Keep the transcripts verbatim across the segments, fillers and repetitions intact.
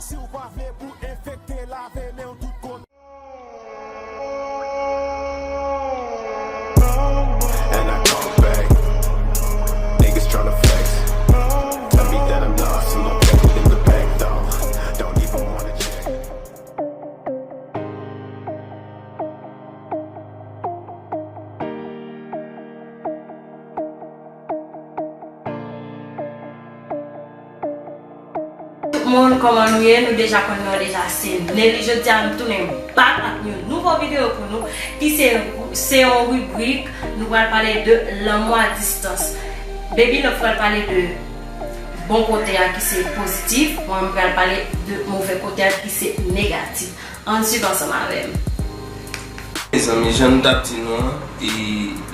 Si w pa vle pou enfekte, lave men w tout kote. And I come back. Niggas tryna flex. Tell me that I'm lost, I'm not checking in the back door. Don't even wanna check. Tout moun, kòman nou ye? Nou deja konn non an deja, se Nelly. Jodi a, m tounen back ak yon nouvo videyo pou nou, ki se, se yon ribrik, nou pral pale de lanmou a distans. Baby Love pral pale de bon kote a ki se pozitif, mwen m pral pale de move kote a ki se negatif. Ann swiv ansanm avè m. Mezanmi, jan n t ap di nou an, e,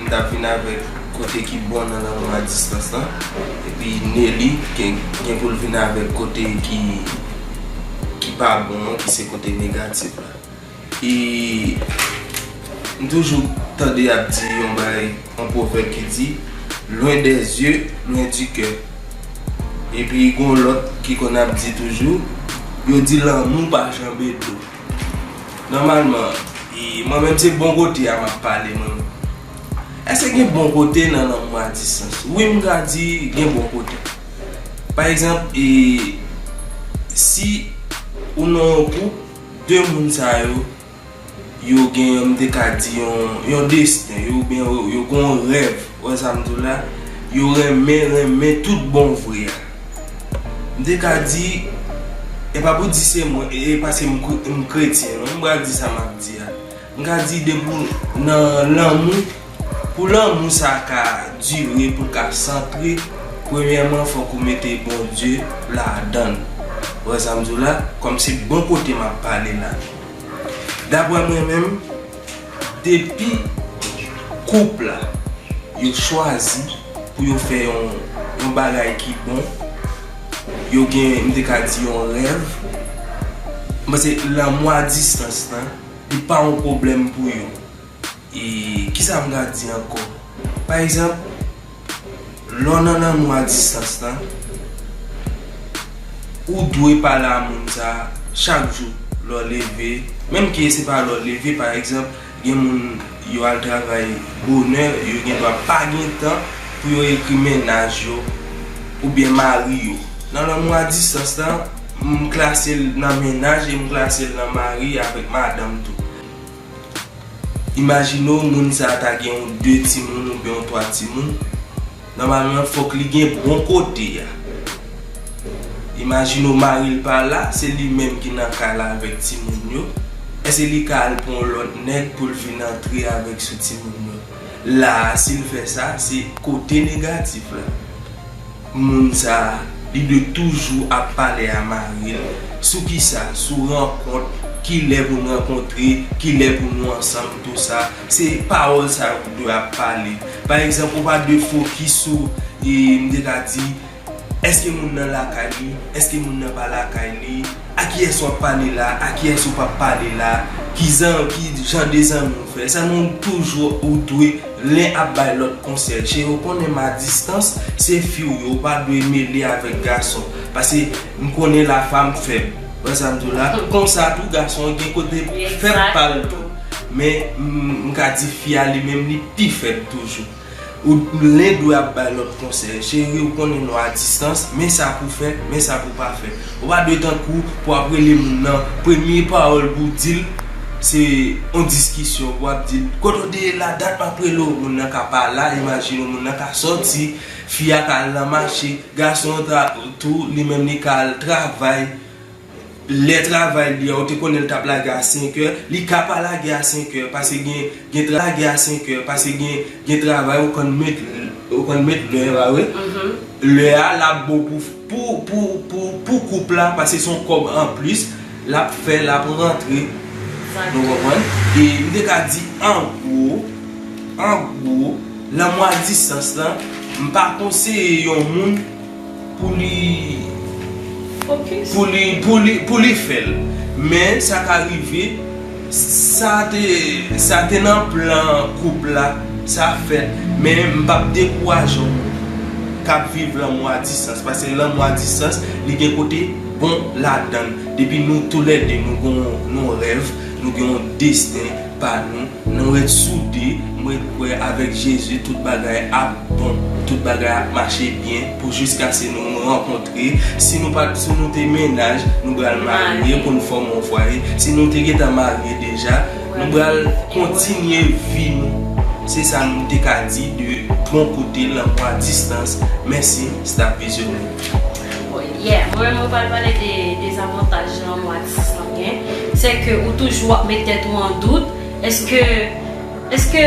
n t ap vin avèk kote ki bon nan lanmou a distans lan. Epi Nelly gen, gen pou l vin avèk kote ki, ki pa bon an, ki se kote negatif la. E m toujou tande y ap di yon bagay, yon pwovèb ki di, loin des yeux, loin du cœur. Epi gon lòt ki konn ap di toujou, yo di lanmou pa janbe dlo. Nòmalman, e, mwen menm se bon kote a m ap pale mwen menm. Èske gen bon kote nan lanmou a distans? Wi, m ka di gen bon kote. Pa egzanp, e, si ou nan yon koup, de moun sa yo, yo gen, m te ka di, yon, yon desten, yo, oubyen yo, yo gen yon rèv, ou wè sa m di w la, yo renmen, renmen tout bon vre a. M te ka di, e pa pou di se mwen, e, e paske m, kre- m kretyen, non, m pral di sa m ap di a. M ka di depi w nan lanmou, pou lanmou sa ka dire, pou l ka santre, premyèman, fòk ou mete Bondye ladan l. Ou wè sa m di w la? Kòm se bon kote m ap pale la. Daprè mwen menm, depi koup la, yo chwazi pou yo fè yon, yon bagay ki bon, yo gen, m te ka di, yon rèv, m panse lanmou a distans lan, li pa yon pwoblèm pou yo. E kisa m ka di ankò? Pa egzanp, lè w nan lanmou a distans lan, ou dwe pale a moun sa a chak jou lè w leve. Menm ke se pa lè w leve, pa egzanp, gen moun yo al travay bonè, yo gendwa pa gen tan pou yo ekri mennaj yo oubyen mari yo. Nan lanmou a distans lan, m klase l nan mennaj e m klase l nan mari avèk madanm tou. Imajine w, moun sa a ta gen yon de timoun oubyen yon twa timoun. Nòmalman, fòk li gen bon kote a. Imajine w, mari l pa la, se li menm ki nan kay la avèk timoun yo. Èske li ka al pran yon lòt nèg pou l vin antre avèk sou timoun yo? La a, si l fè sa, se kote negatif la. Moun sa a, li dwe toujou ap pale a mari l sou kisa, sou rankont, kilè pou n rankontre, kilè pou nou ansanm, tou sa. Se pawòl sa yo ki dwe ap pale. Pa egzanp, ou pa dwe fokis sou, e, m te ka di, èske moun nan lakay li, èske moun nan pa lakay li, a kiyès w ap pale la, a kiyès ou p ap pale la, ki zan-, ki jan de zanmi w fè. Sa nou toujou ou dwe len ap bay lòt konsèy. Cheri, ou konnen m a distans, se fi w ye, ou pa dwe mele avèk gason. Paske m konnen la femme faible. Wè sa m di w la? Konsa tou, gason an gen kote fèb pa l tou. Men, m, m ka di fi a li menm, li pi fèb toujou. Ou len dwe ap bay lòt konsèy. Cheri, ou konnen nou a distans, men sa pou fè, men sa pou pa fè. Ou pa dwe tankou pou ap rele moun nan, premye pawòl pou w di l, se yon diskisyon, pou w ap di l, kote w te ye la, dat m ap rele w, moun nan ka pa la, imajine w, moun nan ka sòti, fi a ka al nan mache, gason an ta-, tou, li menm li ka al travay, lè travay li a, ou te konnen l t ap lage a senk è, li ka pa lage a senk è, paske gen, gen tra-, lage a senk è, paske gen, gen travay ou konn met, ou konn met lè, pa vre? Lè a, l ap bon pou, pou, pou, pou, pou koup la, paske se yon kòb anplis, l ap fè, l ap rantre. Nou konprann? E m te ka di, an gwo, An gwo, lanmou a distans lan, m pa konseye yon moun pou li pou li pou li pou li fè l. Men sa ka rive, sa te sa te nan plan koup la, sa fèt. Men m p ap dekouraje w k ap viv lanmou a distans, paske lanmou a distans, li gen kote bon ladan l. Depi nou toulède nou gen yon rèv, nou gen yon desten pa nou, nou ret soude, mwen kwè avèk Jezi tout bagay ap bon, tout bagay ap mache byen pou jiskaske nou rankontre. Si nou pa si nou te mennaj, nou pral marye pou n fòme yon fwaye. Si nou te gentan marye deja, nou pral kontinye vi nou. Se sa nou te ka di de bon kote lanmou a distans. Mèsi, Staff Vizyonè. Yeah, mwen menm mwen pral pale de dezavantaj lanmou a distans lan gen. Se ke ou toujou ap met tèt ou an dout. Èske èske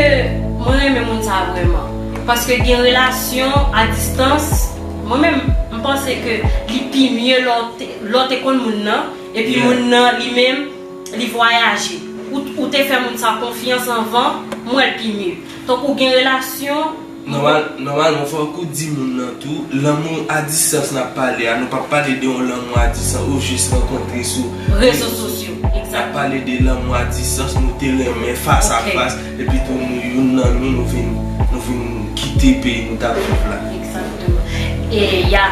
mwen renmen moun sa vrèman? Paske gen relasyon a distans, mwen menm m panse ke li pi mye lè w te lè w te konn moun nan, epi moun nan li menm li vwayaje. Ou ou te fè moun sa konfyans anvan, m wè l pi mye. Tankou gen relasyon. Nòmal, nòmalman fòk ou di moun nan tou, lanmou a distans n ap pale a, nou p ap pale de yon lanmou a distans ou jis rankontre sou rezo sosyo. N ap pale de lanmou a distans, nou te renmen fas a fas, epi tou nou youn nan nou, nou vin nou vin kite peyi nou t ap viv la. Egzakteman. E ya,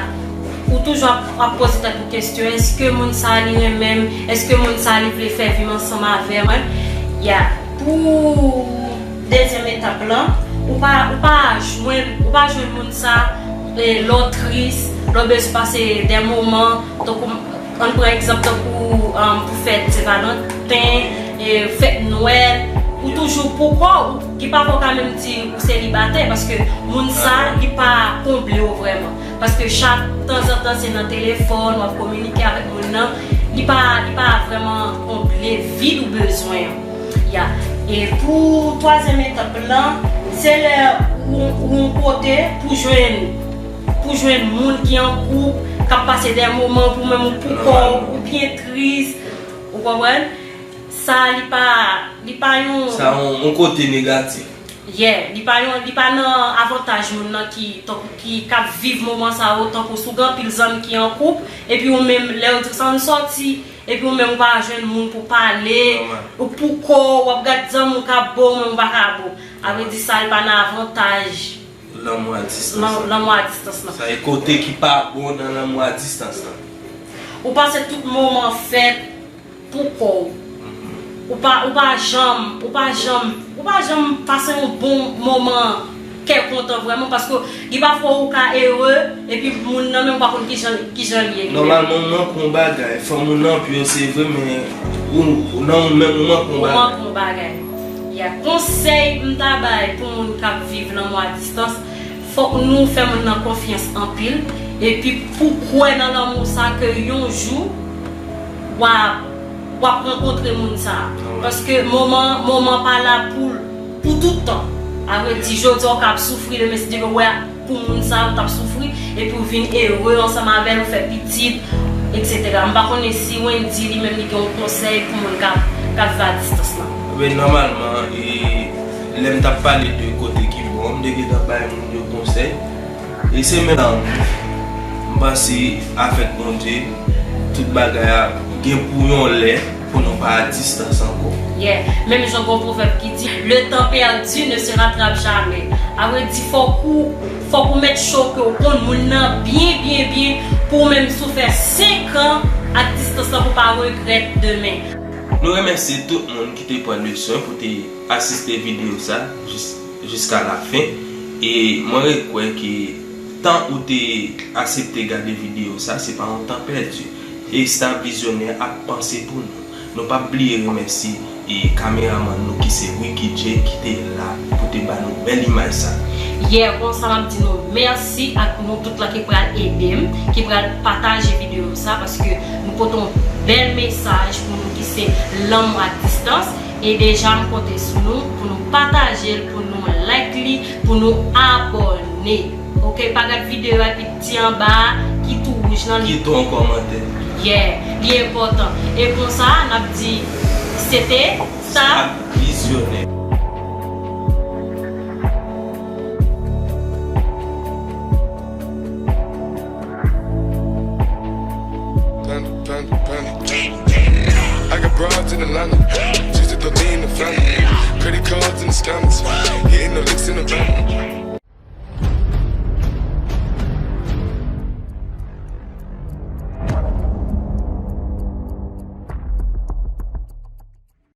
ou toujou ap ap poze tèt ou kesyon, èske moun sa li renmen m? Èske moun sa li vle fè vi m ansanm avè mwen? Ya, pou dezyèm etap lan, ou pa ou pa jwenn ou pa jwenn moun sa lè w tris, lè w bezwen pase de moman, tankou ann pran egzanp tankou pou fèt Sen Valanten, fèt Nwèl, ou toujou pou kò w, ki pafwa w ka menm di ou selibatè, paske moun sa li pa konble w vrèman. Paske chak tanzantan se nan telefòn w ap kominike avèk moun nan, li pa li pa vrèman konble vid ou bezwen an. Ya. E pou twazyèm etap lan, se lè ou ou yon kote pou jwenn pou jwenn moun ki an koup, k ap pase de moman pou menm ou pou kò w, ou byen tris, ou konprann? Sa li pa li pa yon. Sa yon yon kote negatif. Yeah, li pa yon li pa nan avantaj moun nan ki tankou ki k ap viv moman sa yo, tankou si w gen anpil zanmi ki an koup, epi ou menm lè yo di w sa ann sòti, epi ou menm ou pa jwenn moun pou pale, ou pou kò w, w ap gad zanmi w k ap bo, ou menm ou pa ka bo. A vre di sa li pa nan avantaj. Lanmou a distans. Lanmou a distans lan. Sa e kote ki pa bon nan lanmou a distans lan. Ou pase tout moman fèt pou kò w. Ou pa ou pa janm ou pa janm ou pa janm pase yon bon moman kè kontan vrèman paske gen pafwa ou ka ere epi moun nan menm ou pa konn kijan kijan l ye li menm. Nòmalman ou manke yon bagay, fanm ou nan pye se vre men ou nan ou menm ou manke yon bagay. Ou manke yon bagay. Ya konsèy m ta bay pou moun k ap viv lanmou a distans, fòk nou fè moun nan konfyans anpil, epi pou kwè nan lanmou sa ke yon jou w ap w ap rankontre moun sa. Paske moman moman pa la pou pou tout tan. Avredi, jodi a w ka ap soufri, demen si Dye vle w wè pou moun sa ou t ap soufri epi w vin ere ansanm avè l, ou fè pitit, etsetera. M pa konnen si Wendy li menm li gen yon konsèy pou moun k ap k ap viv a distans lan. Ebyen nòmalman e lè m t ap pale de kote ki bon, m te gentan bay moun yo konsèy. E se menm jan m panse avèk Bondye, tout bagay ap gen pou yon lè. Pou nou pa a distans ankò. Yeah, menm jan gon pwovèb ki di, le temps perdu ne se rattrape jamais. Avredi fòk ou fòk ou mèt cho ke w konn moun nan byen byen byen pou w menm si w fè senk an ak distans lan pou w pa regrèt demen. Nou remèsye tout moun ki te pran leson pou te asiste videyo sa jis jiska la fen. E mwen ret kwè ke tan ou te aksepte gade videyo sa, se pa yon tan pèdi. E Staff Vizyonè ap panse pou nou. Nou p ap bliye remèsye e kameramann nou ki se Ricky J ki te la pou te ba nou bèl imaj sa. Yeah, konsa m ap di nou mèsi ak nou tout la ki pral ede m, ki pral pataje videyo sa paske nou pote yon bèl mesaj pou nou ki se lanmou a distans. E deja m konte sou nou pou nou pataje l, pou nou like li, pou nou abòne. Oke, pa gad videyo a epi di anba a ki tou wouj lan. Kite yon kòmantè. Yeah, li enpòtan. E konsa, n ap di, se te Staff Vizyonè. Broads in Atlanta, just to throw me in the family. Credit cards and the scammers, hitting the licks in the van.